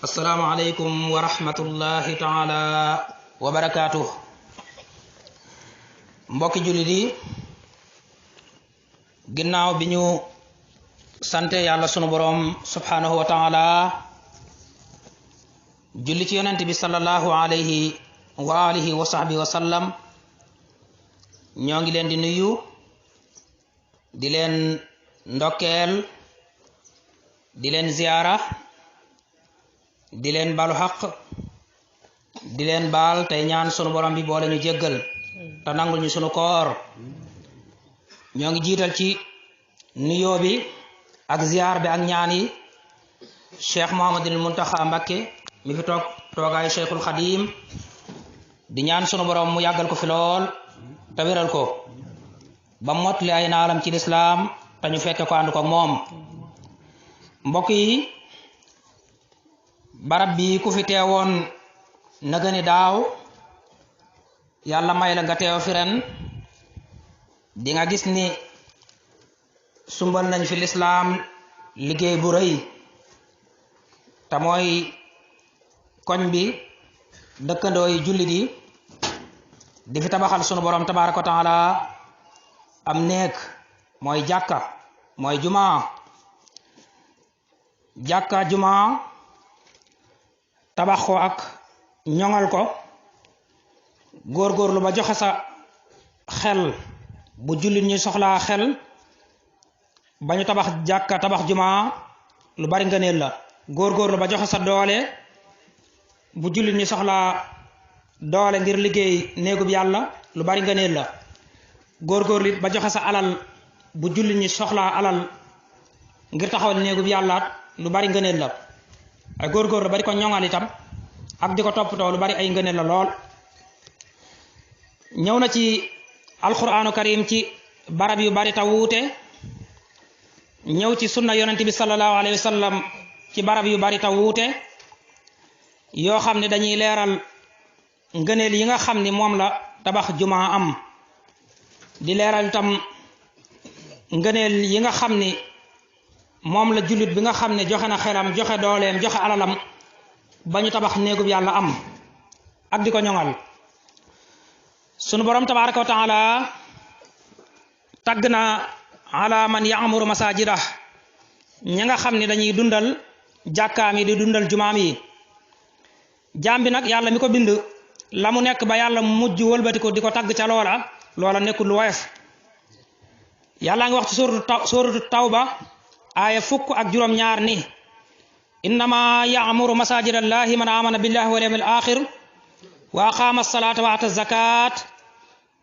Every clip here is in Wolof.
السلام عليكم ورحمة الله تعالى وبركاته mbokki jullit yi ginnaaw bi ñu sante yàlla sunu boroom subhanahu wa taala julli ci yonent bi sallallahu alayhi wa alihi wa sahbihi wa sallam ñoo ngi leen di nuyu di leen ndokkeel di leen ziyaara di leen balu xaq di leen baal tey ñaan sunu borom bi boole ñu jéggal te nangul ñu sunu koor ñoo ngi jiital ci nuyoo bi ak ziyaar bi ak ñaan yi Cheikh Mouhamadul Muntaxa Mbakke mi fi toog toogaayu Cheikhul Xadim di ñaan sunu borom mu yàggal ko fi lool te wéral ko ba mottali ay naalam ci lislaam te ñu fekke ko ànd ko moom mbokk yi barab bi ku fi teewoon nagani daaw yàlla may la nga teew fi ren di nga gis ni sumbal nañ fi lislaam liggéey bu rëy te mooy koñ bi dëkkandoo yi jullit yi di fi tabaxal sunu borom tabaaraka wa taala am néeg mooy jàkka mooy jumaa tabax ko ak ñoŋal ko góorgóorlu ba joxe sa xel bu jullit ñi soxlaa xel ba ñu tabax jàkka tabax jumaa lu bari ngëneel la góorgóorlu ba joxe sa doole bu jullit ñi soxlaa doole ngir liggéey néegub yàlla lu bari ngëneel la góorgóorlu ba joxe sa alal bu jullit ñi soxlaa alal ngir taxawal néegub yàlla lu bari ngëneel la ay góorgóorlu bari ko ñoŋal itam ak di ko toppatoo lu bari ay ngëneel la lool ñëw na ci alquranu karim ci barab yu bari ta wuute ñëw ci sunna yonent bi sallallahu alayhi wa sallam ci barab yu bari ta wuute yoo xam ne dañuy leeral ngëneel yi nga xam ni moom la tabax jumaa am di leeral itam ngëneel yi nga xam ni moom la jullit bi nga xam ne joxe na xelam joxe dooleem joxe alalam ba ñu tabax néegub yàlla am ak di ko ñoŋal sunu borom tabaraka wa taala tagg na ala man yaamuru masajida ñi nga xam ne dañuy dundal jàkkaam yi di dundal jumaam yi jaam bi nag yàlla mi ko bind la mu nekk ba yàlla mujj wëlbati ko di ko tagg ca loola nekkul lu woyof yàlla ngi wax ci suuratu tawba aaya fukk ak juróom-ñaar ni innama yaamuru masajid allahi man amana billahi wal yawmil axir wa aqama alsalata wa ata zakat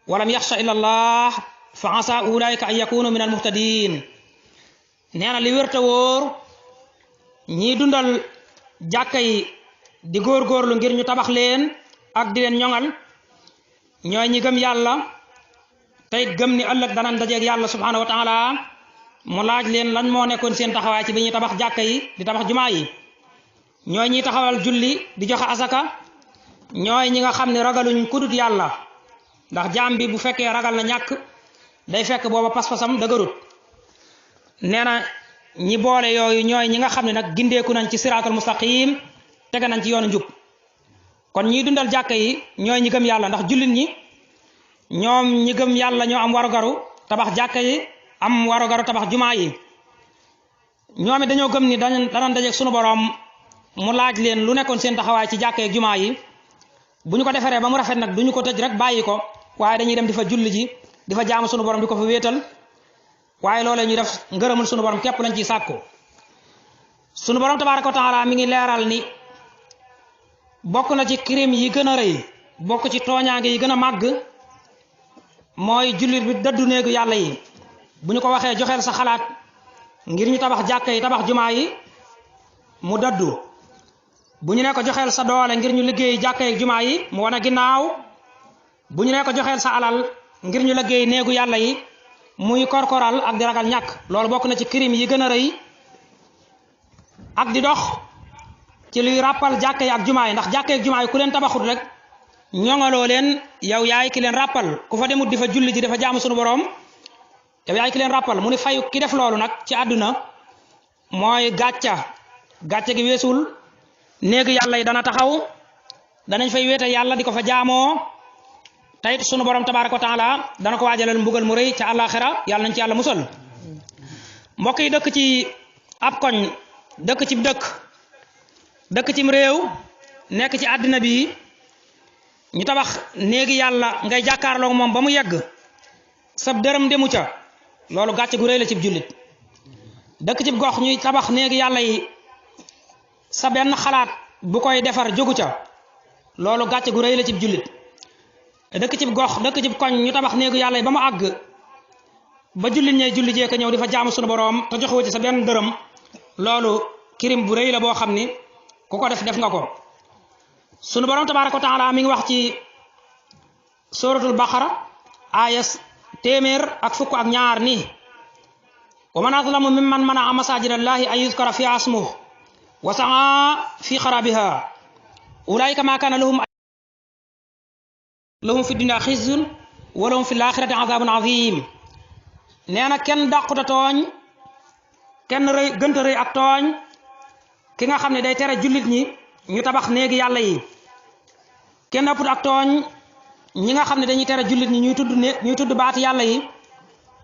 walam yaxsha illa allah fa asa ulaika an yakunu min almuhtadin nee na li wérta wóor ñii dundal jàkka yi di góorgóorlu ngir ñu tabax leen ak di leen ñoŋal ñooy ñi gëm yàlla tey gëm ni ëllëg danan dajeeg yàlla subhanahu wa taala mu laaj leen lan moo nekkoon seen taxawaay ci bi ñuy tabax jàkka yi di tabax jumaa yi ñooy ñi taxawal julli di joxe asaka ñooy ñi nga xam ne ragaluñ kudut yàlla ndax jaam bi bu fekkee ragal na ñàkk day fekk booba pas-pasam dëgërut nee na ñi boole yooyu ñooy ñi nga xam ne nag gindeeku nañ ci siraatul mustaqim tege nañ ci yoonu njub kon ñiy dundal jàkka yi ñooy ñi gëm yàlla ndax jullit ñi ñoom ñi gëm yàlla ñoo am warugaru tabax jàkka yi am warugaru tabax jumaa yi ñoom it dañoo gëm ni danañ dajeeg sunu borom mu laaj leen lu nekkoon seen taxawaay ci jàkka yi jumaa yi bu ñu ko defaree ba mu rafet nag duñu ko tëj rek bàyyi ko waaye dañuy dem di fa julli ji di fa jaamu sunu borom di ko fa wéetal waaye loolee ñuy def ngërëmul sunu borom képp lañ ciy sàkku sunu borom tabaaraka wa taala mi ngi leeral ni bokk na ci crime yi gën a rëy bokk ci tooñaange yi gën a màgg mooy jullit bi dëddu néegu yàlla yi bu ñu ko waxee joxeel sa xalaat ngir ñu tabax jàkka yi tabax jumaa yi mu dëddu bu ñu ne ko joxeel sa doole ngir ñu liggéey jàkka yi jumaa yi mu wane ginnaaw bu ñu ne ko joxeel sa alal ngir ñu liggéey néegu yàlla yi muy korkoral ak di ragal ñàkk loolu bokk na ci crime yi gën a rëy ak di dox ci luy ràppal jàkka yi ak jumaa yi ndax jàkka yi ak jumaa yi ku leen tabaxut rek ñoŋaloo leen yow yaay ki leen ràppal ku fa demut di fa julli ji dafa jaamu sunu borom yow yaay ki leen rappal mu ni fayu ki def loolu nag ci àdduna mooy gàcca gi weesul néegi yàlla yi dana taxaw danañ fay wéete yàlla di ko fa jaamoo tayit sunu borom tabaaraka wa taala dana ko waajalal mbugal mu rëy ca àllaaxira yàlla nañ ci yàlla musal mbokk yi dëkk ci ab koñ dëkk ci dëkk cim réew nekk ci àddina bi ñu tabax néegi yàlla ngay jàkkaarloog moom ba mu yegg sab dërëm demu ca loolu gàcce gu rëy la cib jullit dëkk cib gox ñuy tabax néegi yàlla yi sa benn xalaat bu koy defar jógu ca loolu gàcce gu rëy la cib jullit dëkk cib gox dëkk cib koñ ñu tabax néegu yàlla yi ba mu àgg ba jullit ñay julli jee ko ñëw di fa jaamu sunu boroom te joxewu ci sa benn dërëm loolu kirim bu rëy la boo xam ni ku ko def nga ko sunu boroom tabaaraka wa taala mi ngi wax ci suratul baqara ayas téeméer ak fukk ak ñaar ni wa man azlamu mimman mana'a masajida allahi an yuzkara fiha ismuhu wa sa'a fi xarabiha ulaika ma kana lahum fi dunya khizyun wa lahum fil akhirati azabun azim nee na kenn dàquta tooñ kenn gënta rëy ak tooñ ki nga xam ne day tere jullit ñi ñu tabax néegi yàlla yi kenn ëpput ak tooñ ñi nga xam ne dañuy tere jullit ñi ñuy tudd baati yàlla yi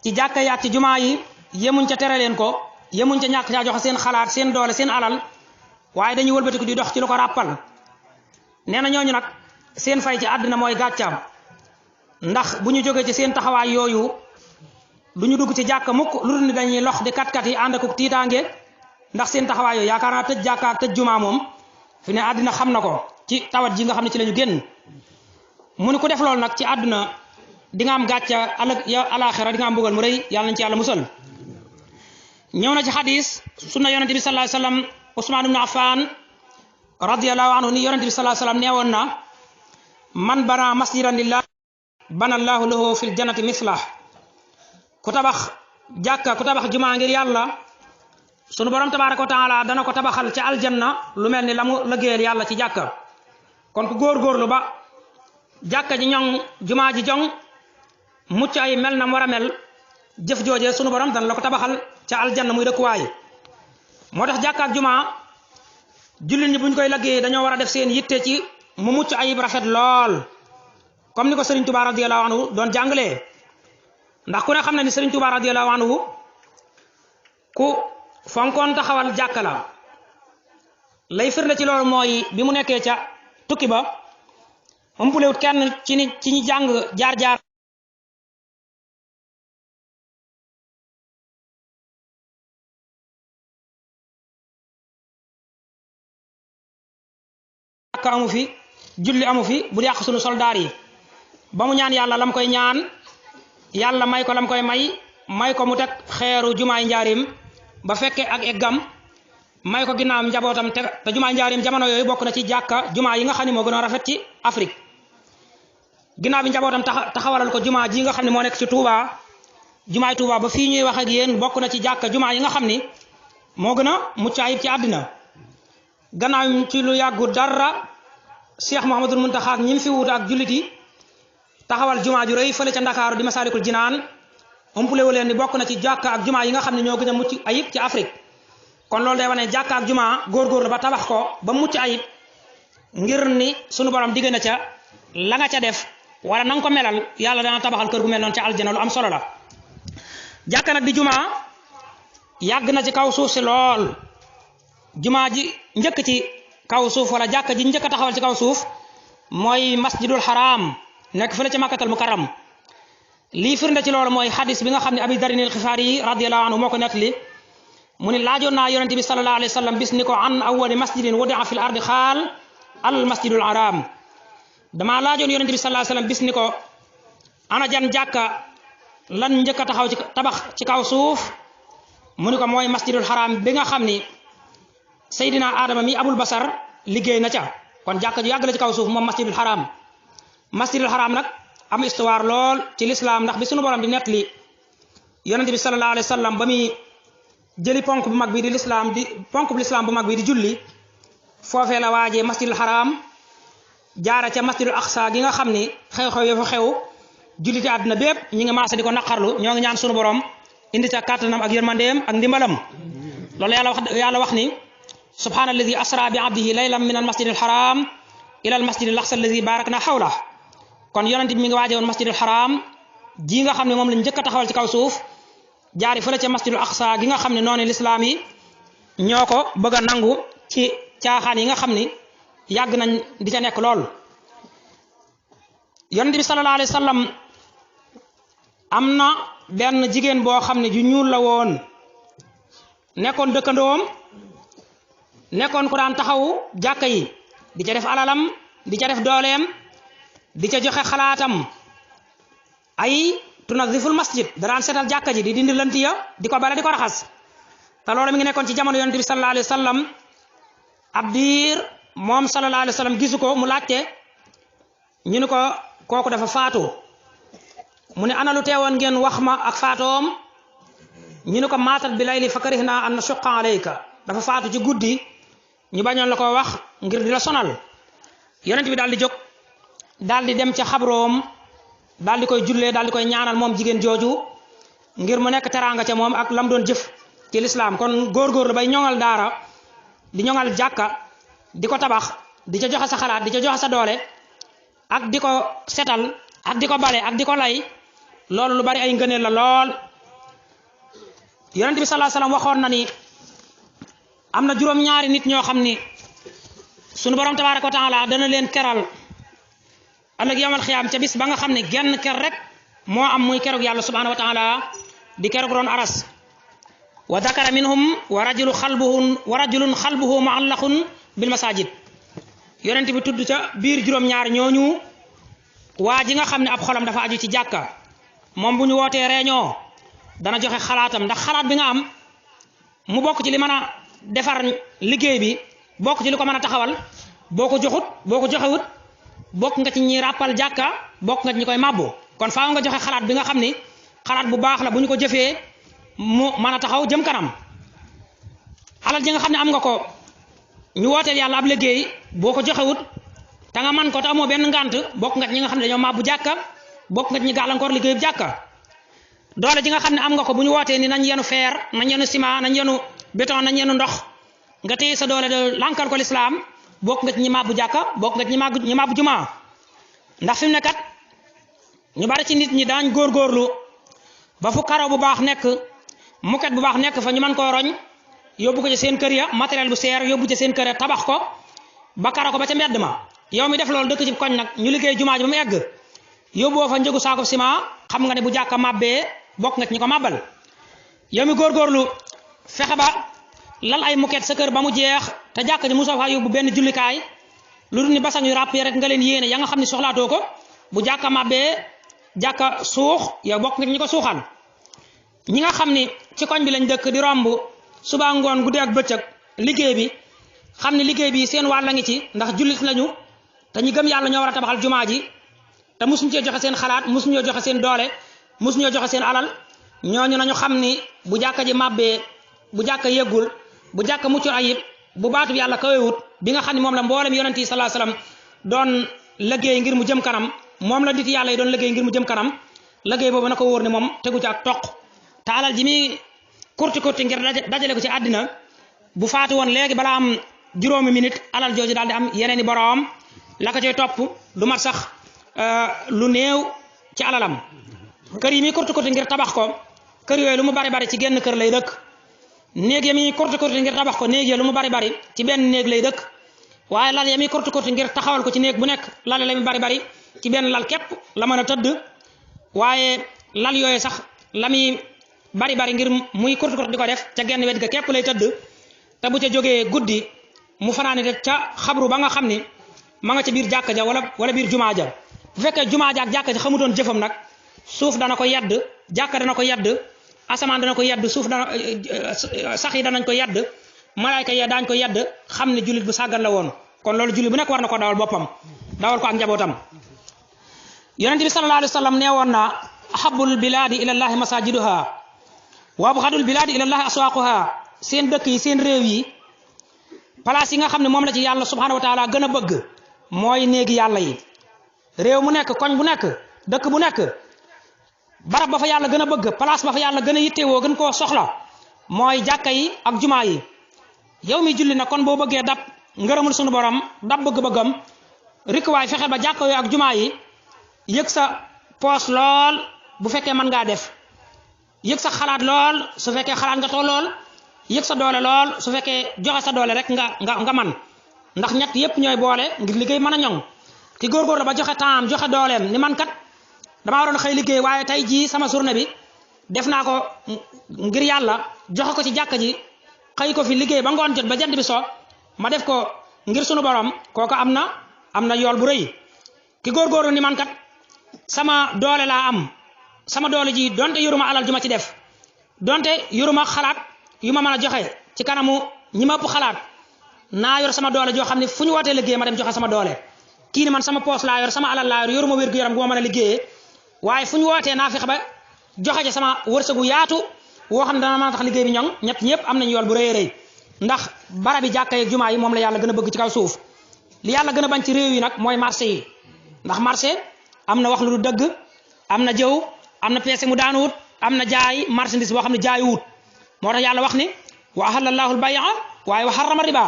ci jàkka yi ak ci jumaa yi yemuñ ca tere leen ko yemuñ ca ñàkk caa joxe seen xalaat seen doole seen alal waaye dañuy wëlbatiku di dox ci lu ko ràppal nee na ñooñu nag seen fay ci àddina mooy gàccaam ndax bu ñu jógee ci seen taxawaay yooyu du ñu dugg ci jàkka mukk lu dul ni dañuy lox di kat yi ànd ak tiitaange ndax seen taxawaay yooyu yaakaar naa tëj jàkka ak tëj jumaa moom fi ne àddina xam na ko ci tawat ji nga xam ne ci la ñu génn mu ni ku def loolu nag ci àdduna di nga am gàcca alaaxira di nga am mbugal mu rëy yàlla nañ ci yàlla musal ñëw na ci xadis sunna yonente bi sallallahu alayhi wasallam Usmaan ibn Affan radiyallahu anhu ni yonente bi sallallahu alayhi wasallam neewoon na man bana masjidan lillah bana allahu lahu fil jannati mislah ku tabax jàkka ku tabax jumaa ngir yàlla sunu borom tabaaraka wa taala dana ko tabaxal ci aljanna lu mel ni la mu lëggéeyal yàlla ci jàkka kon ku góorgóorlu ba jàkka ji ñoŋ jumaa ji joŋ mucc ay mel na mu war a mel jëf joojee sunu borom dana la ko tabaxal ca aljanna muy dëkkuwaay moo tax jàkka ak jumaa jullit ñi buñ koy lëggéey dañoo war a def seen yitte ci mu mucc ayib rafet lool comme ni ko Serigne Touba radiyallahu anhu doon jàngalee ndax ku ne xam na ni Serigne Touba radiyallahu anhu ku fonkoon taxawal jàkka la lay firnde ci loolu mooy bi mu nekkee ca tukki ba umpulewut kenn ci ñi jàng jaar-jaar jàkka amu fi julli amu fi bu yàq sunu soldaar yi ba mu ñaan yàlla lam koy ñaan yàlla may ko lam koy may ko mu teg xeeru jumaay njaarim ba fekkee ak eggam may ko ginnaawam njabootam te jumaay njaarim jamono yooyu bokk na ci jàkka jumaa yi nga xam ne moo gën a rafet ci Afrique ginnaaw bi njabootam taxawalal ko jumaa ji nga xam ne moo nekk ci Touba jumaay Touba ba fii ñuy wax ak yéen bokk na ci jàkka jumaa yi nga xam ni moo gën a mucc ayib ci àddina gannaaw ci lu yàggu dara Cheikh Mouhamadul Muntaxa ak ñi fi wuute ak jullit yi taxawal jumaa ju rëy fële ca Ndakaaru di Masaalikul Jinaan umpulewu leen ni bokk na ci jàkka ak jumaa yi nga xam ne ñoo gën a mucc ayib ci Afrique kon loolu day wane jàkka ak jumaa góorgóorlu ba tabax ko ba mucc ayib ngir ni sunu borom digg na ca la nga ca def wala na nga ko melal yàlla dana tabaxal kër gu mel noonu ca aljana lu am solo la jàkka nag di jumaa yàgg na ci kaw suuf si lool jumaa ji njëkk ci kaw suuf wala jàkka ji njëkk a taxawal ci kaw suuf mooy masjidul haram nekk fële ca makkatal mukarram lii firnde ci loolu mooy xadis bi nga xam ne abi darin al xifaari radiyallahu anhu moo ko nettali mu ne laajoon naa yonente bi sallallahu alayhi wa sallam bis ni ko an awwali masjidin wudi'a fil ardi xaal al masjidul haram damaa laajoon yonente bi sallallahu alayhi wa sallam bis ni ko ana jan jàkka lan njëkk a taxaw ci tabax ci kaw suuf mu ni ko mooy masjidul haram bi nga xam ni Seydina Adama mi abul basar liggéey na ca kon jàkka ju yàgg la ci kaw suuf moom masjidul haram nag am histoire lool ci lislaam ndax bi sunu borom di nettali yonente bi sallallahu alayhi wa sallam ba muy jëli ponk bu mag bi di lislaam bu mag bi di julli foofee la waajee masjidul haram jaara ca masjidul aqsa gi nga xam ni xew-xew yo fa xew julliti àdduna bépp ñi ngi maasa di ko naqarlu ñoo ngi ñaan sunu borom indi ca kàttanam ak yërmandeem ak ndimbalam loolu yàlla wax ni subhaana alladi asra bi abdihi laylan min al masjid al haram ila al masjid al aqsa alladi barakna hawla kon yonent bi mi ngi waaje woon masjid al haram ji nga xam ne moom lañ njëkk a taxawal ci kaw suuf jaari fële ca masjid al aqsa gi nga xam ne noonu lislaam yi ñoo ko bëgg a nangu ci caaxaan yi nga xam ni yàgg nañ di ca nekk lool yonent bi sallallahu alayhi wa sallam am na benn jigéen boo xam ne ju ñuul la woon nekkoon dëkkandoom nekkoon ku daan taxawu jàkka yi di ca def alalam di ca def dooleem di ca joxe xalaatam ay tunaziful masjid da daan seetal jàkka ji di dindi lënt ya di ko bale di ko raxas te loolu mi ngi nekkoon ci jamono yonent bi sallallahu alayhi wa sallam ab diir moom sallallahu alayhi wa sallam gisu ko mu laajte ñu ni ko kooku dafa faatu mu ne ana lu teewoon ngeen wax ma ak faatoom ñu ni ko maatat bi layli fa karihna an nashqa alayka dafa faatu ci guddi ñu bañoon la ko wax ngir di la sonal yonent bi daal di jóg daal di dem ca xabroom daal di koy jullee daal di koy ñaanal moom jigéen jooju ngir mu nekk teraanga ca moom ak lam doon jëf ci lislaam kon góor-góor la bay ñoŋal daara di ñoŋal jàkka di ko tabax di ca joxe sa xalaat di ca joxe sa doole ak di ko setal ak di ko bale ak di ko lay loolu lu bari ay ngëneel la lool yonent bi sallallahu alayhi wasallam waxoon na ni am na juróom-ñaari nit ñoo xam ni sunu borom tabaaraka wa taala dana leen keral ëllëg yawmal xiyaam ca bis ba nga xam ne genn ker rek moo am muy kerug yàlla subhanahu wa taala di kerug roon aras wa dakara minhum wa rajulun xalbuhu muallaqun bil masajid yonent bi tudd ca biir juróom-ñaar ñooñu waa ji nga xam ne ab xolam dafa aju ci jàkka moom bu ñu wootee réunion dana joxe xalaatam ndax xalaat bi nga am mu bokk ci li mën a defar liggéey bi bokk ci li ko mën a taxawal boo ko joxewut bokk nga ci ñi ràppal jàkka bokk nga ci ñi koy màbbu kon faaw nga joxe xalaat bi nga xam ni xalaat bu baax la bu ñu ko jëfee mu mën a taxaw jëm kanam alal ji nga xam ne am nga ko ñu wooteel yàlla ab liggéey boo ko joxewut te nga man ko te amoo benn ngant bokk nga ci ñi nga xam ne dañoo màbbu jàkka bokk nga ci ñi gàllankoor liggéeyu jàkka doole ji nga xam ne am nga ko bu ñu wootee ni nañ yenu fer nañ yenu ciment nañ yenu béton nañ yenu ndox nga téye sa doole de lankal ko lislaam bokk nga ci ñi màbbu jàkka bokk nga ci ñi màbbu jumaa ndax fi mu ne kat ñu bari ci nit ñi daañ góorgóorlu ba fu karaw bu baax nekk muket bu baax nekk fa ñu mën koo roñ yóbbu ko ci seen kër ya matériel bu seer yóbbu ci seen kër ya tabax ko ba kara ko ba ca mbedd ma yow mi def loolu dëkk ci koñ nag ñu liggéey jumaa ji ba mu egg yóbboo fa njëgu saako ciment xam nga ne bu jàkka màbbee bokk nga ci ñi ko màbbal yow mi góorgóorlu fexe ba lal ay muket sa kër ba mu jeex te jàkka ji mosoo faa yóbbu benn jullikaay lu dul ni basang yu ràpp rek nga leen yéene ya nga xam ne soxlaatoo ko bu jàkka màbbee jàkka suux yow bokk nga ci ñi ko suuxal ñi nga xam ni ci koñ bi lañ dëkk di romb suba ngoon guddi ak bëccëg liggéey bi xam ne liggéey bi seen wàll la ngi ci ndax jullit lañu te ñi gëm yàlla ñoo war a tabaxal jumaa ji te musuñu cee joxe seen xalaat musuñoo joxe seen doole musuñoo joxe seen alal ñooñu nañu xam ni bu jàkka ji màbbee bu jàkka yeggul bu jàkka mucc ayib bu baatu bi yàlla kawewut bi nga xam ne moom la mboolem yonent yi sallallahu alayhi wasallam doon liggéey ngir mu jëm kanam moom la nit yàlla yi doon liggéey ngir mu jëm kanam liggéey boobu na ko wóor ne moom tegu ci ak toq te alal ji mi kurti ngir dajale ko ci àddina bu faatu woon léegi balaa am juróomi minute alal jooju daal di am yeneen i boroom la ko cay topp du mat sax lu néew ci alalam kër yi mi kurti ngir tabax ko kër yooyu lu mu bari bari ci genn kër lay dëkk néeg ya mi kurti ngir tabax ko néeg ya lu mu bari bari ci benn néeg lay dëkk waaye lal ya mi kurti ngir taxawal ko ci néeg bu nekk lal la mi bari bari ci benn lal képp la mën a tëdd waaye lal yooyu sax la mi bari bari ngir muy kurti di ko def ca genn wet ga képp lay tëdd te bu ca jógee guddi mu fanaani def ca xabru ba nga xam ni ma nga ca biir jàkka ja wala biir jumaa ja bu fekkee jumaa ja ak jàkka ja xamutoon jëfam nag suuf dana ko yedd jàkka dana ko yedd asamaan dana ko yedd suuf dana sax yi danañ ko yedd malaayka ya daañ ko yedd xam ne jullit bu sàggan la woon kon loolu jullit bu nekk war na ko dawal boppam dawal ko ak njabootam yonent bi sallallahu alayhi wa sallam nee woon na ahabul bilaadi ila llahi masajiduha wa abxadul bilaadi ila llahi aswaquha seen dëkk yi seen réew yi place yi nga xam ne moom la ci yàlla subhanahu wa taala gën a bëgg mooy néegi yàlla yi réew mu nekk koñ bu nekk dëkk bu nekk barab ba fa yàlla gën a bëgg place ba fa yàlla gën a yittewoo gën koo soxla mooy jàkka yi ak jumaa yi yow mi julli na kon boo bëggee dab ngërëmul sunu borom dab bëgg-bëggam rik waay fexe ba jàkka yooyu ak jumaa yi yëg sa poos lool bu fekkee mën ngaa def yëg sa xalaat lool su fekkee xalaat nga toll lool yëg sa doole lool su fekkee joxe sa doole rek nga man ndax ñett yépp ñooy boole ngir liggéey mën a ñoŋ ki góorgóorlu ba joxe temps joxe dooleem ni man kat damaa waroon xëy liggéey waaye tey jii sama journée bi def naa ko ngir yàlla joxe ko ci jàkka ji xëy ko fi liggéey ba ngoon jot ba jant bi so ma def ko ngir sunu borom kooku am na yool bu rëy ki góorgóorlu ni man kat sama doole laa am sama doole ji donte yoruma alal ju ma ci def donte yoruma xalaat yu ma mën a joxe ci kanamu ñi ma ëpp xalaat naa yor sama doole joo xam ne fu ñu wootee liggéey ma dem joxe sama doole kii ni man sama poos laa yor sama alal laa yor yoruma wér-gu-yaram gu ma mën a liggéeyee waaye fu ñu wootee naa fexe ba joxe ci sama wërsëgu yaatu woo xam ne dana mën a tax liggéey bi ñoŋ ñett ñëpp am nañu yool bu rëy rëy ndax barabi jàkka yeeg jumaa yi moom la yàlla gën a bëgg ci kaw suuf li yàlla gën a bañ ci réew yi nag mooy marché yi ndax marché am na wax lu du dëgg am na jëw am na peese mu daanuwut am na jaay marchandise boo xam ne jaay wut moo tax yàlla wax ni wa ahallallahu al-bay'a waaye wa harrama riba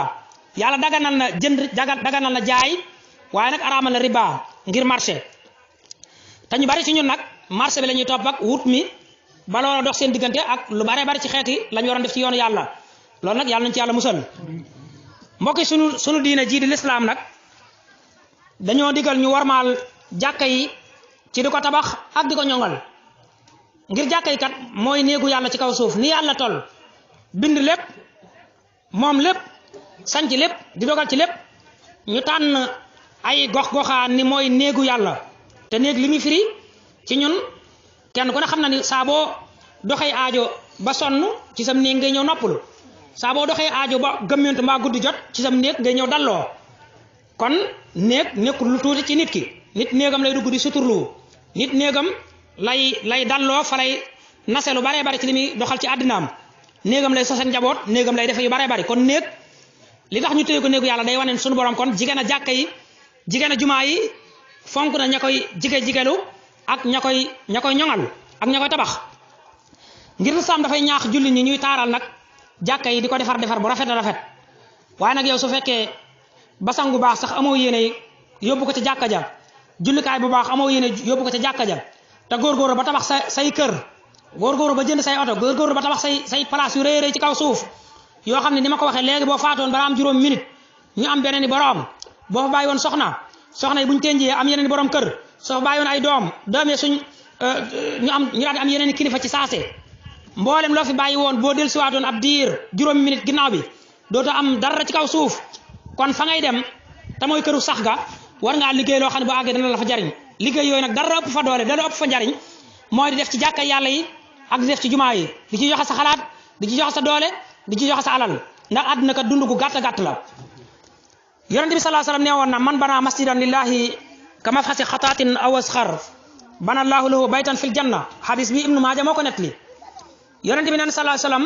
yàlla daganal na jënd daganal na jaay waaye nag araamal na riba ngir marché te ñu bari ci ñun nag marché bi la ñuy topp ak wut mi ba loola dox seen diggante ak lu bare bari ci xeeti la ñu waroon def ci yoonu yàlla loolu nag yàlla nañ ci yàlla musal mbokki sunu diine jii di lislaam nag dañoo digal ñu warmaal jàkka yi ci di ko tabax ak di ko ñoŋal ngir jàkka yi kat mooy néegu yàlla ci kaw suuf ni yàlla toll bind lépp moom lépp sanc lépp di dogal ci lépp ñu tànn ay gox-goxaan ni mooy néegu yàlla te néeg li muy firi ci ñun kenn ku ne xam na ni saa boo doxee aajo ba sonn ci sam néeg ngay ñëw noppalu saa boo doxee aajo ba gëmmentu mbaa guddi jot ci sam néeg ngay ñëw dalloo kon néeg nekkul lu tuuti ci nit ki nit néegam lay dugg di suturlu nit néegam lay dalloo fa lay nase lu baree bari ci li muy doxal ci àddinaam néegam lay sosal njaboot néegam lay defe yu baree bari kon néeg li tax ñu téye ko néegu yàlla day wane sunu borom kon jigéen a jàkka yi jigéen a jumaa yi fonk na ña koy jigéelu ak ña koy ñoŋal ak ña koy tabax ngir lislaam dafay ñaax julli ñi ñuy taaral nag jàkka yi di ko defar bu rafet a rafet waaye nag yow su fekkee basang bu baax sax amoo yéene yóbbu ko ca jàkka ja jullikaay bu baax amoo yéene yóbbu ko ca jàkka ja te góorgóorlu ba tabax say kër góorgóorlu ba jënd say oto góorgóorlu ba tabax say place yu rëy rëy ci kaw suuf yoo xam ne ni ma ko waxee léegi boo faatoon balaa am juróom minute ñu am beneen i borom boo fa bàyyi woon soxna yi buñ tenjee am yeneen i borom kër soo fa bàyyi woon ay doom yi suñ ñu daal di am yeneen i kilifa ci saase mboolem loo fi bàyyi woon boo del siwaatoon ab diir juróomi minute ginnaaw bi dootoo am dara ci kaw suuf kon fa ngay dem te mooy këru sax ga war ngaa liggéey loo xam ne bu àggee dana la fa jariñ liggéey yooyu nag dara ëpp fa doole dara ëpp fa njariñ mooy di def ci jàkka yàlla yi ak di def ci jumaa yi di ci joxe sa xalaat di ci joxe sa doole di ci joxe sa alal ndax àdduna kat dund gu gàtt gàtt la yonente bi sallallahu alayhi wasallam nee woon na man bana masjidan lillahi ka mafxasi xataatin aw asxar bana allahu lahu baytan fil janna hadis bi ibnu maaja moo ko nettali yonente bi neen sallallahu alayhi wasallam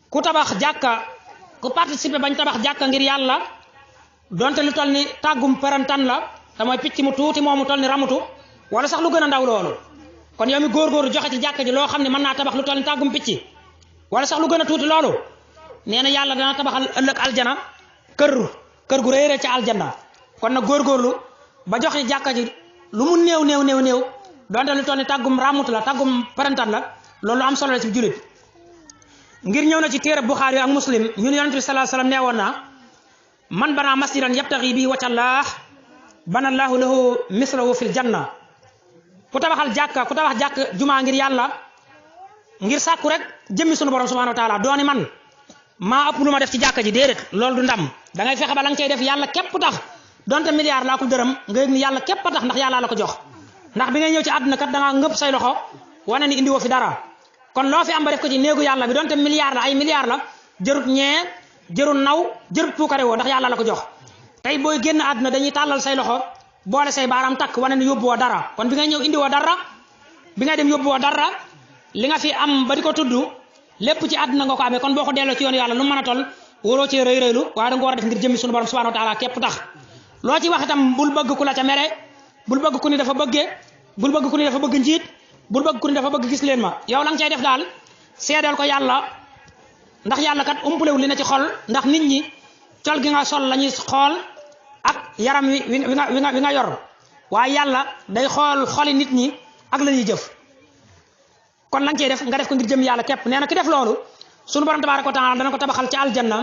ku tabax jàkka ku participer bañ tabax jàkka ngir yàlla donte lu toll ni tàggum perantan la te mooy picc mu tuuti moomu toll ni ramutu wala sax lu gën a ndaw loolu kon yow mi góorgóorlu joxe ci jàkka ji loo xam ne mën naa tabax lu toll ni tàggum picc wala sax lu gën a tuuti loolu nee na yàlla dana tabaxal ëllëg aljana kër gu réere ci aljanna kon nag góorgóorlu ba joxe jàkka ji lu mu néew donte lu toll ni tàggum ramutu la tàggum perantan la loolu am solo la ci jullit ngir ñëw na ci téere Buxaari ak Muslim ñun yonent bi sallallahu alayhi wasallam nee woon na man bana masjidan yabtaghi bi wajhallah bana Allahu lahu mislahu fil janna ku tabax jàkk jumaa ngir yàlla ngir sàkku rek jëmmi sunu borom subhanahu wa taala dooni man maa ëpp lu ma def ci jàkka ji déedéet loolu du ndam da ngay fexe ba la nga cay def yàlla képp tax donte milliard laa ko dërëm nga yëg ni yàlla képp tax ndax yàlla la ko jox ndax bi ngay ñëw ci àdduna kat da ngaa ngëpp say loxo wane ni indi woo fi dara kon loo fi am ba def ko ci néegu yàlla bi donte milliard la ay milliard la jërut ñee jërut naw jërut puukare woo ndax yàlla la ko jox tey booy génn àdduna dañuy tàllal say loxo boole say baaraam takk wane ni yóbbu woo dara kon bi ngay ñëw indi woo dara bi ngay dem yóbbu woo dara li nga fi am ba di ko tudd lépp ci àdduna nga ko amee kon boo ko delloo ci yoon yàlla lu mën a toll waroo cee rëy rëylu waaye da nga ko war a def ngir jëmmi sunu borom subhanahu wa taala képp tax loo ci wax itam bul bëgg ku la ca mere bul bëgg ku ni dafa bëggee bul bëgg ku ni dafa bëgg njiit bul bëgg ku ne dafa bëgg gis leen ma yow la nga cay def daal seedeel ko yàlla ndax yàlla kat umpulewul li na ci xol ndax nit ñi col gi nga sol la ñuy xool ak yaram wi nga yor waaye yàlla day xool xoli nit ñi ak la ñuy jëf kon la nga cay def nga def ko ngir jëm yàlla képp nee na ki def loolu sunu borom tabaaraka wa taala dana ko tabaxal ci aljanna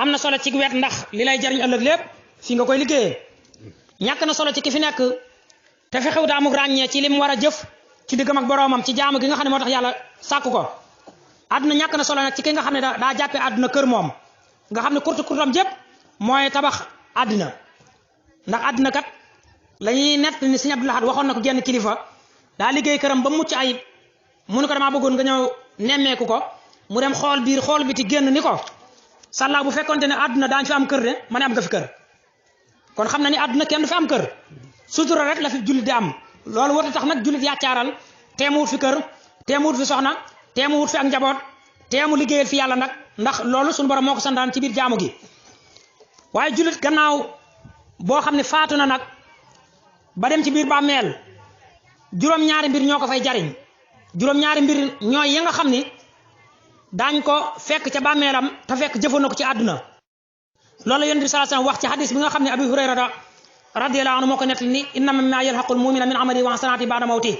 am na solo ci wet ndax li lay jariñ ëllëg lépp fii nga koy liggéeyee ñàkk na solo ci ki fi nekk te fexew daa amuk ràññee ci li mu war a jëf ci diggam ak boroomam ci jaamu gi nga xam ne moo tax yàlla sàkku ko àdduna ñàkk na solo nag ci ki nga xam ne daa jàppee àdduna kër moom nga xam ne kurtam jépp mooy tabax àddina ndax àddina kat la ñuy nett ni Sëñ Abdou Lahad waxoon na ko genn kilifa daa liggéey këram ba mucc ayib mu ne ko damaa bëggoon nga ñëw nemmeeku ko mu dem xool biir xool biti génn ni ko sàllaa bu fekkonte ne àdduna daañu fi am kër de ma ne am nga fi kër kon xam na ni àdduna kenn du fi am kër sutura rek la fi jullit di am loolu wota tax nag jullit yaacaaral teemu wut fi kër teemu wut fi soxna teemu wut fi ak njaboot teemu liggéeyal fi yàlla nag ndax loolu suñu borom moo ko santaan ci biir jaamu gi waaye jullit gannaaw boo xam ne faatu na nag ba dem ci biir bàmmeel juróom-ñaari mbir ñoo ko fay jariñ juróom-ñaari mbir ñooy yi nga xam ni daañ ko fekk ca bàmmeelam te fekk jëfoon na ko ci àdduna loolu la yonent bi sallallahu alayhi wasallam wax ci hadis bi nga xam ne Abi Hurayrata radiyallahu anhu moo ko nettali ni innama mimma yalhaqul mu'mina min amali wa hasanati ba'da mawti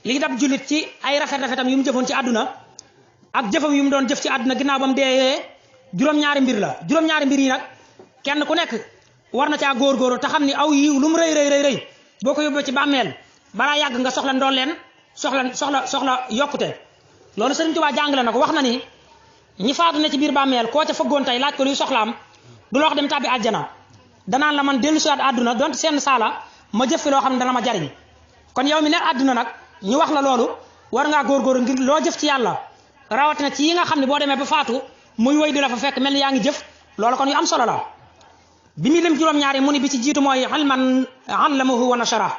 li dab jullit ci ay rafetam yu mu jëfoon ci àdduna ak jëfam yu mu doon jëf ci àdduna ginnaaw ba mu deeyee juróom-ñaari mbir la juróom-ñaari mbir yi nag kenn ku nekk war na caa góorgóorlu te xam ni aw yiw lu mu rëy boo ko yóbboo ci bàmmeel balaa yàgg nga soxla ndolleen soxla yokkute loolu Sëriñ Tuubaa jàngale na ko wax na ni ñi faatu ne ci biir bàmmeel koo ca fëggoon tey laaj ko luy soxlaam du la wax dem tàbbi àjjana danaan la man dellu siwaat àdduna donte seen saala ma jëf fi loo xam ne dana ma jariñ kon yow mi ne àdduna nag ñu wax la loolu war ngaa góorgóorlu ngir loo jëf ci yàlla rawatina ci yi nga xam ne boo demee ba faatu muy woy di la fa fekk mel ni yaa ngi jëf loolu kon yu am solo la bi muy lim juróom-ñaari mu ni bi ci jiitu mooy ilman allamahu wa nashara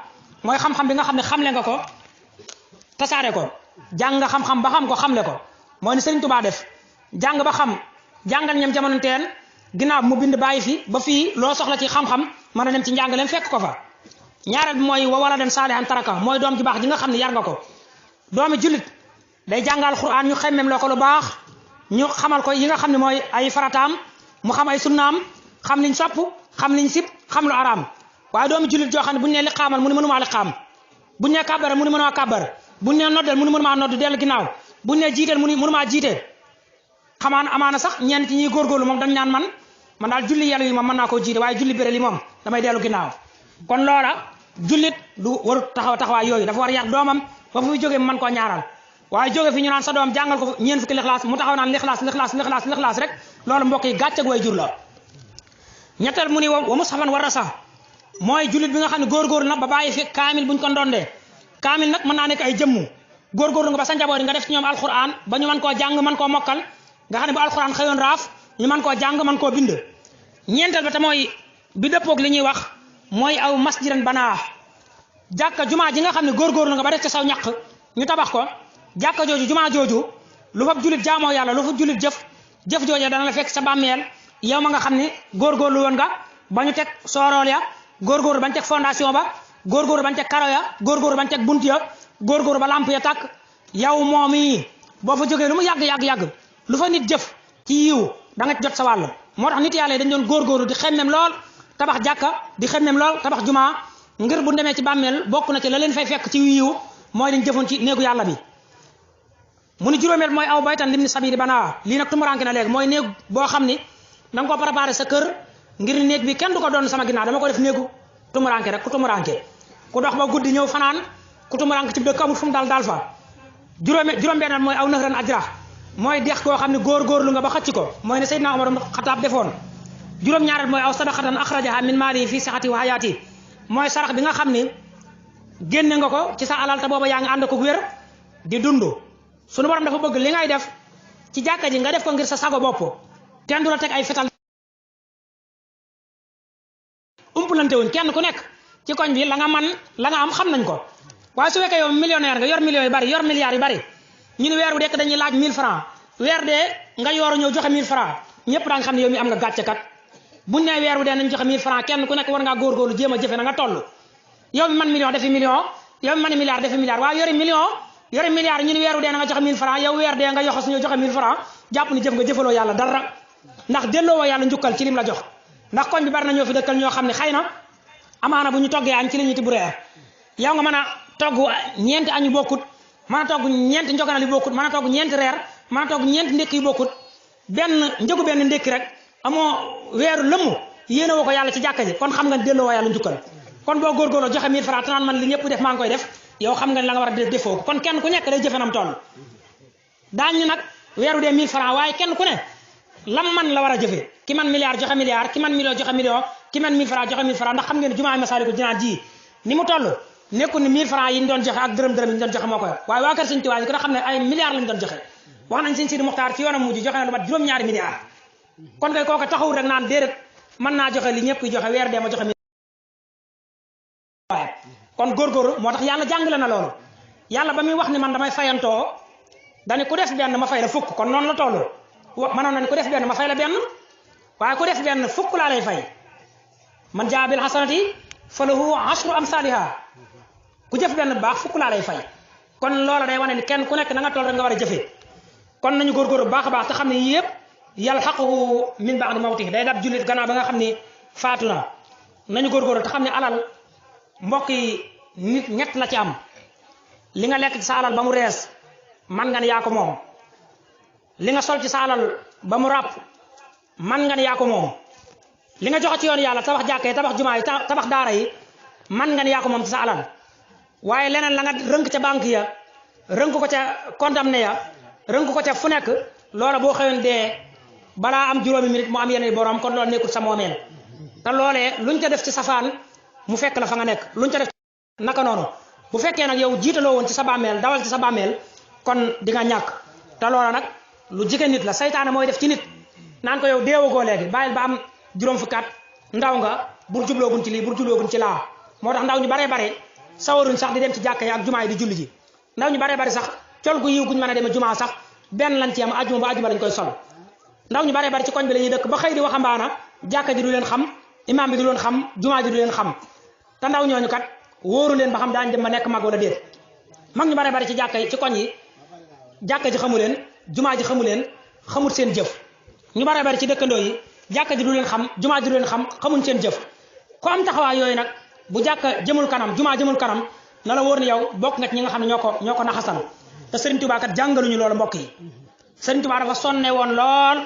mooy xam-xam bi nga xam ne xamle nga ko tasaare ko jàng nga xam-xam ba xam ko xamle ko mooy ni Sëriñ Tuubaa def jàng ba xam jàngal ñam jamono teen ginnaaw mu bind bàyyi fi ba fii loo soxla ci xam-xam mën a dem ci njàngaleem fekk ko fa ñaareel bi mooy wa waladan saalihan taraka mooy doom ji baax ji nga xam ne yar nga ko doomi jullit day jàngal Qur'an ñu xemmem loo ko lu baax ñu xamal ko yi nga xam ne mooy ay farataam mu xam ay sunnaam xam liñ sopp xam liñ sib xam lu araam waaye doomi jullit joo xam ne buñ ne liqaamal mu ne mënumaa liqaam buñ ne kàbbara mu ne mënumaa kàbbar buñ ne noddal mu ne mënumaa nodd dellu ginnaaw buñ ne jiiteel mu ne mënumaa jiite amaana sax ñenn ci ñuy góorgóorlu moom dañ naan man daal julli yàlla yi moom mën naa koo jiite waaye julli béré li moom damay dellu ginnaaw kon loola jullit du waru taxawaay yooyu dafa war a yar doomam ba fu jógee mën koo ñaaral waaye jóge fi ñu naan sa doom jàngal ko ñeen fukki lixlaas mu taxaw naan lixlaas rek loolu mbokk yi gàcce way jur la ñetteel mu ni wa mushafan war a sax mooy jullit bi nga xam ne góorgóorlu na ba bàyyi fi kaamil buñ ko ndondee kaamil nag mën naa nekk ay jëmmu góorgóorlu nga ba sa njaboot nga def ci ñoom alquran ba ñu mën koo jàng mën koo mokkal nga xam ne bu alquran xëyoon raaf ñu mën koo jàng mën koo bind ñeenteel ba te mooy bi dëppoog li ñuy wax mooy aw masjidan banaa jàkka jumaa ji nga xam ne góorgóorlu nga ba def ci saw ñaq ñu tabax ko jàkka jooju jumaa jooju lu fa jullit jaamoo yàlla lu fa jullit jëf joojee dana la fekk sa bàmmeel yow ma nga xam ne góorgóorlu woon nga ba ñu teg soorool ya góorgóorlu bañ teg fondation ba góorgóorlu bañ teg karo ya góorgóorlu bañ teg bunt ya góorgóorlu ba lamp ya tàkk yow moom yi boo fa jógee lu mu yàgg lu fa nit jëf ci yiw da nga jot sa wàll moo tax nit yàlla yi dañ doon góorgóorlu di xemmem lool tabax jàkka di xemmem lool tabax jumaa ngir bu demee ci bàmmeel bokk na ci la leen fay fekk ci yiw mooy liñ jëfoon ci néegu yàlla bi mu ni juróomeel mooy aw baytan lim ni sabili banaa lii nag tumuranke na léegi mooy néeg boo xam ni da nga ko préparé sa kër ngir néeg bi kenn du ko doon sama ginnaaw dama ko def néegu tumuranke rek ku tumuranke ku dox ba guddi ñëw fanaan ku tumuranke ci dëkk amul fu mu dal fa juróom-benneel mooy aw nahran ajra mooy dex koo xam ne góorgóorlu nga ba xëcc ko mooy ne Seydina Omar Xataab defoon juróom-ñaareel mooy aw sadaqatan axrajaha min maali fi sihati wa hayati mooy sarax bi nga xam ni génne nga ko ci sa alal te booba yaa ngi ànd ko wér di dund sunu borom dafa bëgg li ngay def ci jàkka ji nga def ko ngir sa sago bopp kenn du la teg ay fetal umpulante wuñ kenn ku nekk ci koñ bi la nga am xam nañ ko waaye su fekkee yow millionnaire nga yor millions yu bari yor milliards yu bari ñu ne weer wu dekk dañuy laaj 1000 francs weer dee nga yooru ñëw joxe 1000 francs ñëpp daa nga xam ne yow mi am nga gàcce kat buñ ne weer wu dee nañ joxe 1000 francs kenn ku nekk war ngaa góorgóorlu jéem a jëfe na nga toll yow mi man million defi million yow mi man milliard defi milliard waaye yori million yori milliard ñu ni weer wu dee na nga joxe 1000 francs yow weer dee nga yoxo suñu joxe 1000 francs jàpp ni jëf nga jëfaloo yàlla dara ndax delloo yàlla njukkal ci lim la jox ndax koñ bi bari na ñoo fi dëkkal ñoo xam ne xëy na amaana bu ñu toggee añ ci la ñuy tibb reer yow nga mën a togg ñeenti añ yu bokkut mën a togg ñeenti njoganal yu bokkut mën a togg ñeenti reer mën a togg ñeenti ndékki yu bokkut benn njëgu benn ndékki rek amoo weeru lëmm yéene woo ko yàlla ci jàkka ji kon xam nga ne delloo yàlla njukkal kon boo góorgóorloo joxe 1000 francs te naan man li ñëpp def maa ngi koy def yow xam nga ne la nga war a def defoo ko kon kenn ku nekk day jëfe nam toll daañu nag weeru dee 1000 francs waaye kenn ku ne lam man la war a jëfe ki man milliard joxe milliard ki man million joxe million ki man 1000 francs joxe 1000 francs ndax xam ngeen ne jumaa Masaalikul Jinaan ji ni mu toll nekkul ni 1000 francs yi ñu doon joxe ak dërëm yi ñu doon joxe moo koy waaye waa kër Sëñ Tuubaa ko da xam ne ay milliards lañu doon joxe wax nañ Sëñ Sidi Muxtaar ci yoonam mujj joxe na lu mat juróom-ñaari milliards kon kay kooku taxawul rek naan déedéet mën naa joxe li ñëpp joxe weer dee ma joxe waaye kon góorgóorlu moo tax yàlla jàngale na loolu yàlla ba muy wax ni man damay fayantoo dani ku def benn ma fay la fukk kon noonu la toll mënoon na ni ku def benn ma fay la benn waaye ku def benn fukk laa lay fay man jaa bil hasanati falahu ashru amsaliha ku jëf benn bu baax fukk laa lay fay kon loola day wane ni kenn ku nekk na nga toll rek nga war a jëfee kon nañu góorgóorlu bu baax a baax te xam ne yii yëpp yalhaquhu min ba'di mawtihi day dab jullit gannaaw ba nga xam ni faatu na nañu góorgóorlu te xam ne alal mbokk yi nit ñett la ci am li nga lekk ci sa alal ba mu rees man nga ne yaa ko moom li nga sol ci sa alal ba mu ràpp man nga ne yaa ko moom li nga joxe ci yoon yàlla tabax jàkka yi tabax jumaa yi tabax daara yi man nga ne yaa ko moom ci sa alal waaye leneen la nga rënk ca banque ya rënk ko ca condamné ya rënk ko ca fu nekk loola boo xëyoon dee balaa am juróomi minute mu am yeneen borom kon loolu nekkul sa moomeel te loolee luñ ca def ci safaan mu fekk la fa nga nekk luñ ca def naka noonu bu fekkee nag yow jiitaloo woon ci sa bàmmeel dawal ci sa bàmmeel kon di nga ñàkk te loola nag lu jige nit la saytaane mooy def ci nit naan ko yow deewagoo léegi bàyyil ba am juróom fukki at ndaw nga bur jubloogun ci lii bur jubloogun ci laa moo tax ndaw ñu baree bare sawaruñ sax di dem ci jàkka yi ak jumaa yi di julli ji ndaw ñu baree bari sax col gu yiw guñ mën a demee jumaa sax benn lañ ci am ajuma ba ajuma lañ koy sol ndaw ñu baree bari ci koñ bi la ñuy dëkk ba xëy di waxambaana jàkka ji du leen xam imaam bi du leen xam jumaa ji du leen xam te ndaw ñooñu kat wóoru leen ba xam daañu dem ba nekk mag wala déet mag ñu baree bari ci jàkka yi ci koñ yi jàkka ji xamu leen jumaa ji xamu leen xamul seen jëf ñu baree bari ci dëkkandoo yi jàkka ji du leen xam jumaa ji du leen xam xamuñ seen jëf ku am taxawaay yooyu nag bu jàkka jëmul kanam jumaa jëmul kanam na la wóor ni yow bokk nga ci ñi nga xam ne ñoo ko naxasal te Serigne Touba kat jàngaluñu loolu mbokk yi Serigne Touba dafa sonne woon lool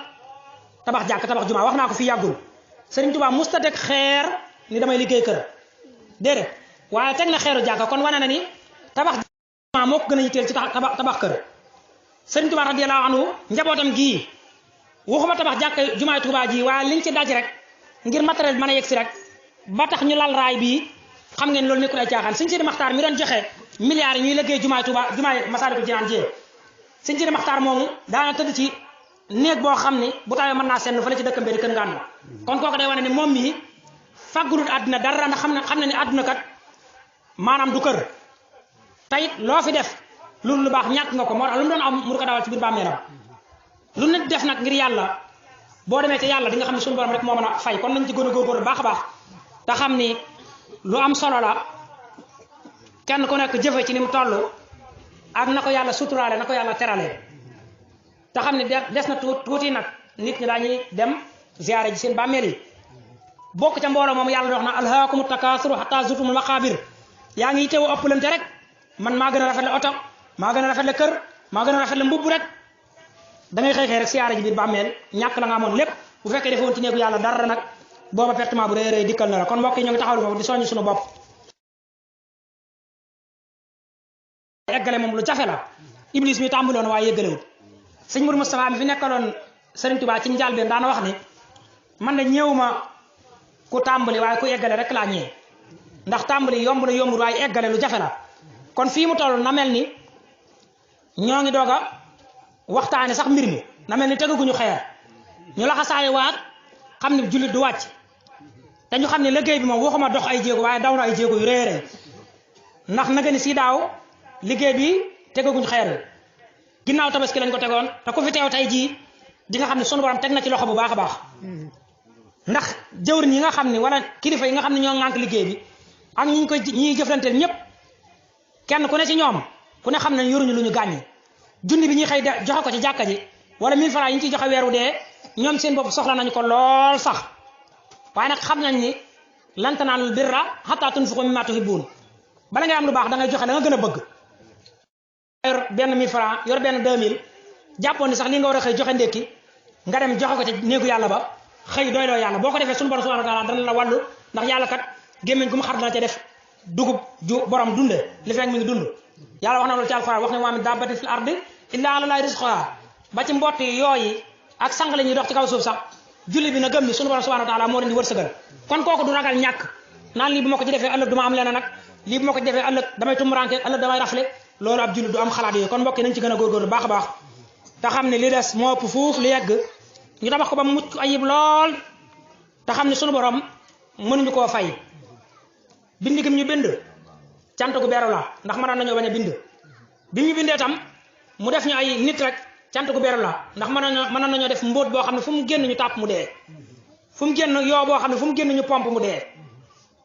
tabax jàkk tabax jumaa wax naa ko fi yàggul Serigne Touba musta teg xeer ni damay liggéey kër déedéet waaye teg na xeeru jàkka kon wane na ni tabax jumaa moo ko gën a yitteel ci tabax kër Serigne Touba radiyallahu anhu njabootam gii waxuma tabax jàkk jumaay Touba ji waaye liñ ci daj rek ngir matériel bi mën a yegg si rek ba tax ñu lal raay bii xam ngeen loolu nekkul ay caaxaan Sëñ Sidi Maxtaar mi doon joxe milliards yi ñuy liggéey jumaay Touba jumaay Masaalikul Jinaan jee Sëñ Sidi Maxtaar moomu daana tëdd ci néeg boo xam ni bu tawee mën naa senn fële ci dëkkam bi di kën ngaan kon kooku day wane ni moom mii fàggulul àdduna dara ndax xam na ni àdduna kat maanaam du kër tayit loo fi def loolu lu baax ñàkk nga ko moo tax lu mu doon am mu ko dawal ci biir bàmmeelam lu nit def nag ngir yàlla boo demee ci yàlla di nga xam ne suñu borom rek moo mën a fay kon nañ ci gën a góorgóorlu baax a baax te xam ni lu am solo la kenn ku nekk jëfe ci ni mu toll ak na ko yàlla suturaale na ko yàlla terale te xam ne des na tuuti nag nit ñi daañuy dem ziyaare ji seen bàmmeel yi bokk ca mbooloo moom yàlla wax na alhaakumu takaasuru hatta zurtumul maqaabir yaa ngi teewu ëppalante rek man maa gën a rafet le oto maa gën a rafet le kër maa gën a rafet le mbubb rek da ngay xëy rek siyaare ji biir bàmmeel ñàkk la nga amoon lépp bu fekkee defoon ci néegu yàlla dara nag booba pertement bu rëy rëy dikkal na la kon mbokk yi ñoo ngi taxawlu foofu di soññ suñu bopp eggale moom lu jafe la iblis mi tàmbaloon waaye yëggalewut sëñ Mourou Moustapha mi fi nekkaloon Serigne Touba ci njàlbeen daana wax ni man de ñëwuma ku tàmbali waaye ku eggale rek laa ñëwee ndax tàmbali yomb na yombul waaye eggale lu jafe la kon fii mu toll na mel ni ñoo ngi doog a waxtaane sax mbir mi na mel ni tegaguñu xeer ñu laxasaayi waat xam ne jullit du wàcc te ñu xam ne liggéey bi moom waxuma dox ay jéego waaye daw na ay jéego yu rëy rëy ndax naka ni si daaw liggéey bi tegaguñu xeer ginnaaw tabaski lañ ko tegoon te ku fi teew tey jii di nga xam ne sunu borom teg na ci loxo bu baax a baax ndax jëwriñ yi nga xam ne wala kilifa yi nga xam ne ñoo ŋànk liggéey bi ak ñi jëflanteel ñëpp kenn ku ne ci ñoom ku ne xam ne yoruñu lu ñu gàññi junni bi ñuy xëy joxe ko ci jàkka ji wala 1000 francs yi ñu ciy joxe weeru dee ñoom seen bopp soxla nañu ko lool sax waaye nag xam nañ ni lan tanaalul birra hattaa tunfiqu mimmaa tuhibbuun bala ngay am lu baax da ngay joxe da nga gën a bëgg yor benn 1000 francs yor benn 2000 jàppoon ni sax li nga war a xëy joxe ndékki nga dem joxe ko ci néegu yàlla ba xëy doyloo yàlla boo ko defee suñu borom subhanahu wa taala dana la wàllu ndax yàlla kat gémmiñ gu mu xar dana ca def dugub ju borom dunde li fekk mi ngi dund yàlla wax na loolu ci alxuraan wax ne wa min daabbatin fil ardi illaa alaa llaahi rizquhaa ba ci mbott yooyu ak sang la ñuy dox ci kaw suuf sax julli bi na gëm ni suñu borom subhanahu wa taala moo leen di wërsëgal kon kooku du ragal ñàkk naan lii bu ma ko ci defee ëllëg du ma am leneen nag lii bu ma ko ci defee ëllëg damay tumuranke ëllëg damay rafle loolu ab julli du am xalaat yooyu kon mbokk yi nañ ci gën a góorgóorlu baax a baax te xam ne li des moo ëpp fuuf li yegg ñu tabax ko ba mu mucc ayib lool te xam ne suñu borom mënuñu koo fay bind gi ñu bind cant gu beru la ndax mënoon nañoo bañ a bind bi ñu bindee tam mu def ñu ay nit rek cant gu beru la ndax mënoon nañoo def mbóot boo xam ne fu mu génn ñu tàpp mu dee fu mu génn yoo boo xam ne fu mu génn ñu pompe mu dee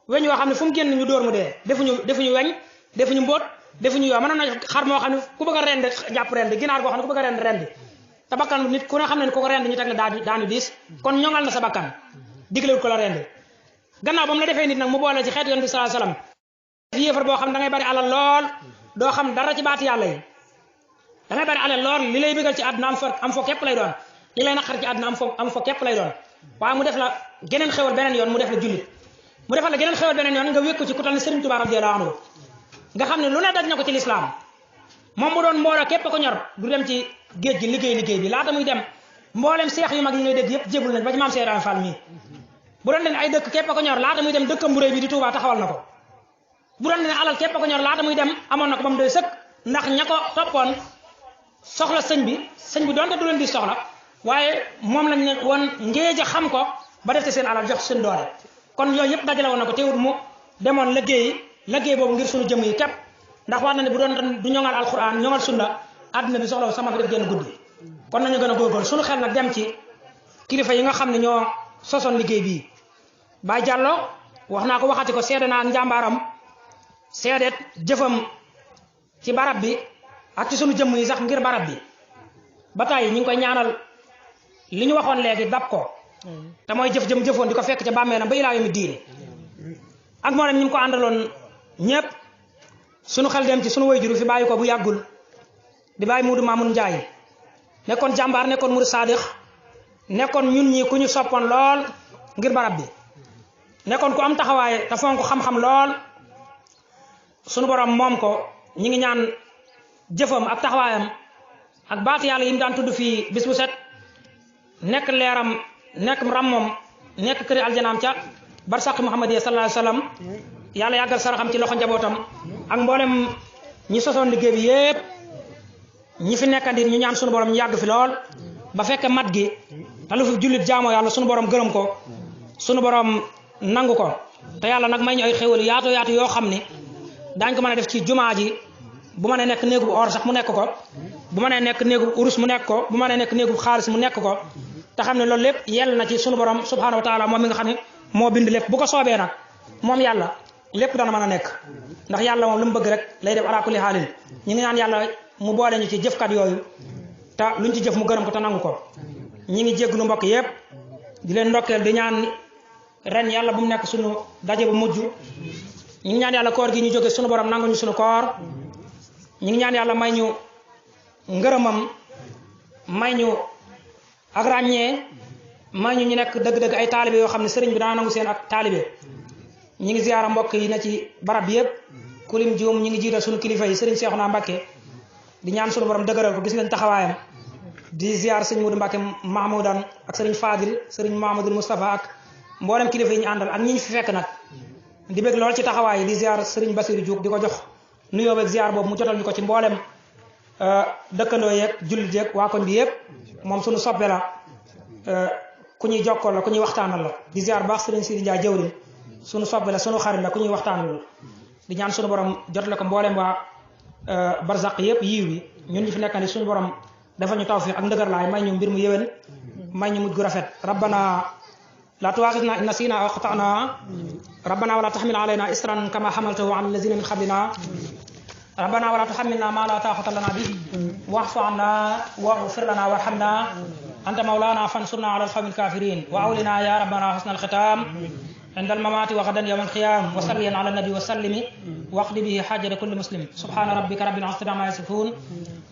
weñ yoo xam ne fu mu génn ñu dóor mu dee defuñu weñ defuñu mbóot defuñu yoo mënoon nañu xar moo xam ne ku bëgg a rend jàpp rend ginaar goo xam ne ku bëgg a rend te bakkan nit ku ne xam ne ku ko rend ñu teg la daanu diis kon ñoŋal na sa bakkan diglewul ko la rend gannaaw ba mu la defee nit nag mu boole ci xeetu yonent bi sallallahu alayhi wasallam yéefar boo xam da ngay bari alal lool doo xam dara ci baati yàlla yi da ngay bari alal lool li lay bëggal ci àdduna am fo képp lay doon li lay naqar ci àdduna am fo képp lay doon waaye mu def la geneen xewal beneen yoon mu def la jullit mu defal la geneen xewal beneen yoon nga wékku ci ku tal ne Serigne Touba radiyallahu anhu nga xam ne lu ne daj na ko ci lislaam moom mu doon mbooloo képp ko ñor du dem ci géej gi liggéey bi laata muy dem mboolem seex yu mag yi ngay dégg yëpp jébul nañ ba ci maam Cheikh Ibrahima Fall mii bu doon den ay dëkk képp ko ñor laata muy dem dëkkam bu réy bi di Touba taxawal na ko bu doon den alal képp ko ñor laata muy dem amoon na ko ba mu doy sëkk ndax ña ko toppoon soxla sëñ bi doonte du leen di soxla waaye moom lañ ne woon ngéej a xam ko ba def te seen alal jox seen doole kon yooyu yëpp dajale woon na ko teewut mu demoon liggéey boobu ngir suñu jëm yi képp ndax wax na ne bu doon du ñoŋal alquran ñoŋal sunna àdduna bi soxla sama fi def génn guddi kon nañu gën a góorgóorlu suñu xel nag dem ci kilifa yi nga xam ne ñoo sosoon liggéey bii Baye Diallo wax naa ko waxati ko seede naa njàmbaaram seedeet jëfam ci barab bi ak ci sunu jëmm yi sax ngir barab bi ba tey ñu ngi koy ñaanal li ñu waxoon léegi dab ko te mooy jëf jëfoon di ko fekk ca bàmmeelam ba ilaa yawmi diine ak moo dem ñu ko àndaloon ñëpp sunu xel dem ci sunu waajur fi bàyyi ko bu yàggul di bàyyi Muudu Maamun Njaay nekkoon jàmbaar nekkoon murid saadix nekkoon ñun ñi ku ñu soppoon lool ngir barab bi nekkoon ku am taxawaay te fonk xam-xam lool sunu borom moom ko ñi ngi ñaan jëfam ak taxawaayam ak baatu yàlla yi mu daan tudd fii bis bu set nekk leeram nekk ràmmoom nekk këri aljanaam ca barsaq Muhammad sallallahu alayhi wasallam yàlla yàggal saraxam ci loxo njabootam ak mboolem ñi sosoon liggéey bi yépp ñi fi nekkandi ñu ñaan sunu borom ñu yàgg fi lool ba fekk mat gi te lu fi jullit jaamoo yàlla sunu borom gërëm ko sunu borom nangu ko te yàlla nag may ñu ay xéwal yaatu yoo xam ni daañ ko mën a def ci jumaa ji bu ma nee nekk néegub or sax mu nekk ko bu ma nee nekk néegub urus mu nekk ko bu ma nee nekk néegub xaalis mu nekk ko te xam ne loolu lépp yell na ci sunu borom subhanahu wa taala moom mi nga xam ne moo bind lépp bu ko soobee nag moom yàlla lépp dana mën a nekk ndax yàlla moom lu mu bëgg rek lay def ala kulli xaalin ñu ngi naan yàlla mu boole ñu ci jëfkat yooyu te luñ ci jëf mu gërëm ko te nangu ko ñi ngi jégglu mbokk yépp di leen ndokkeel di ñaan ren yàlla bu mu nekk sunu daje bu mujj ñu ngi ñaan yàlla koor gi ñu jóge sunu borom nangu ñu sunu koor ñu ngi ñaan yàlla may ñu ngërëmam may ñu ak ràññee may ñu nekk dëgg-dëgg ay taalibe yoo xam ne sëriñ bi dana nangu seen ak taalibe ñi ngi ziyaara mbokk yi na ci barab bi yëpp kulim jiwum ñi ngi jiital sunu kilifa yi sëriñ Seexuna Mbàkke di ñaan sunu borom dëgëral ko gis nañ taxawaayam di ziyaar sëriñ Mudu Mbàkke Mahmoudan ak sëriñ Fadil sëriñ Mahamadul Moustapha ak mboolem kilifa yi ñu àndal ak ñi ñu fi fekk nag di bëgg lool ci taxawaay yi di ziyaar sëriñ Basiru Diouf di ko jox nuyoo beeg ziyaar boobu mu jotal ñu ko ci mboolem dëkkandoo yeeg jullit yeeg waa koñ bi yëpp moom sunu soppe la ku ñuy jokkal la ku ñuy waxtaanal la di ziyaar baax sëriñ Sidi Ndiaye jëwriñ sunu soppe la sunu xarit la ku ñuy waxtaanal la di ñaan sunu borom jotale ko mboolem waa barzaq yëpp yiw bi ñun ñi fi nekkandi suñu borom dafa ñu tawfiq ak ndëgër laay may ñu mbir mu yéwén may ñu mujj gu rafet rabbana la tuwaxisna in nasina aw axtana rabbana wala taxmil alayna isran kama xamaltahu ala allazina min qablina rabbana wala tuxamilna ma la taaxata lana bi waxfu anna waxfir lana warhamna anta mawlana fansurna ala alqawmi alkafirin wa awlina ya rabbana xusna alxitam عند الممات وغدا يوم القيام وصليا على النبي وسلم واقض به حاجة كل مسلم سبحان ربك رب العزة عما يصفون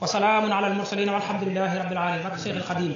وسلام على المرسلين والحمد لله رب العالمين. Barke Seex al Xadiim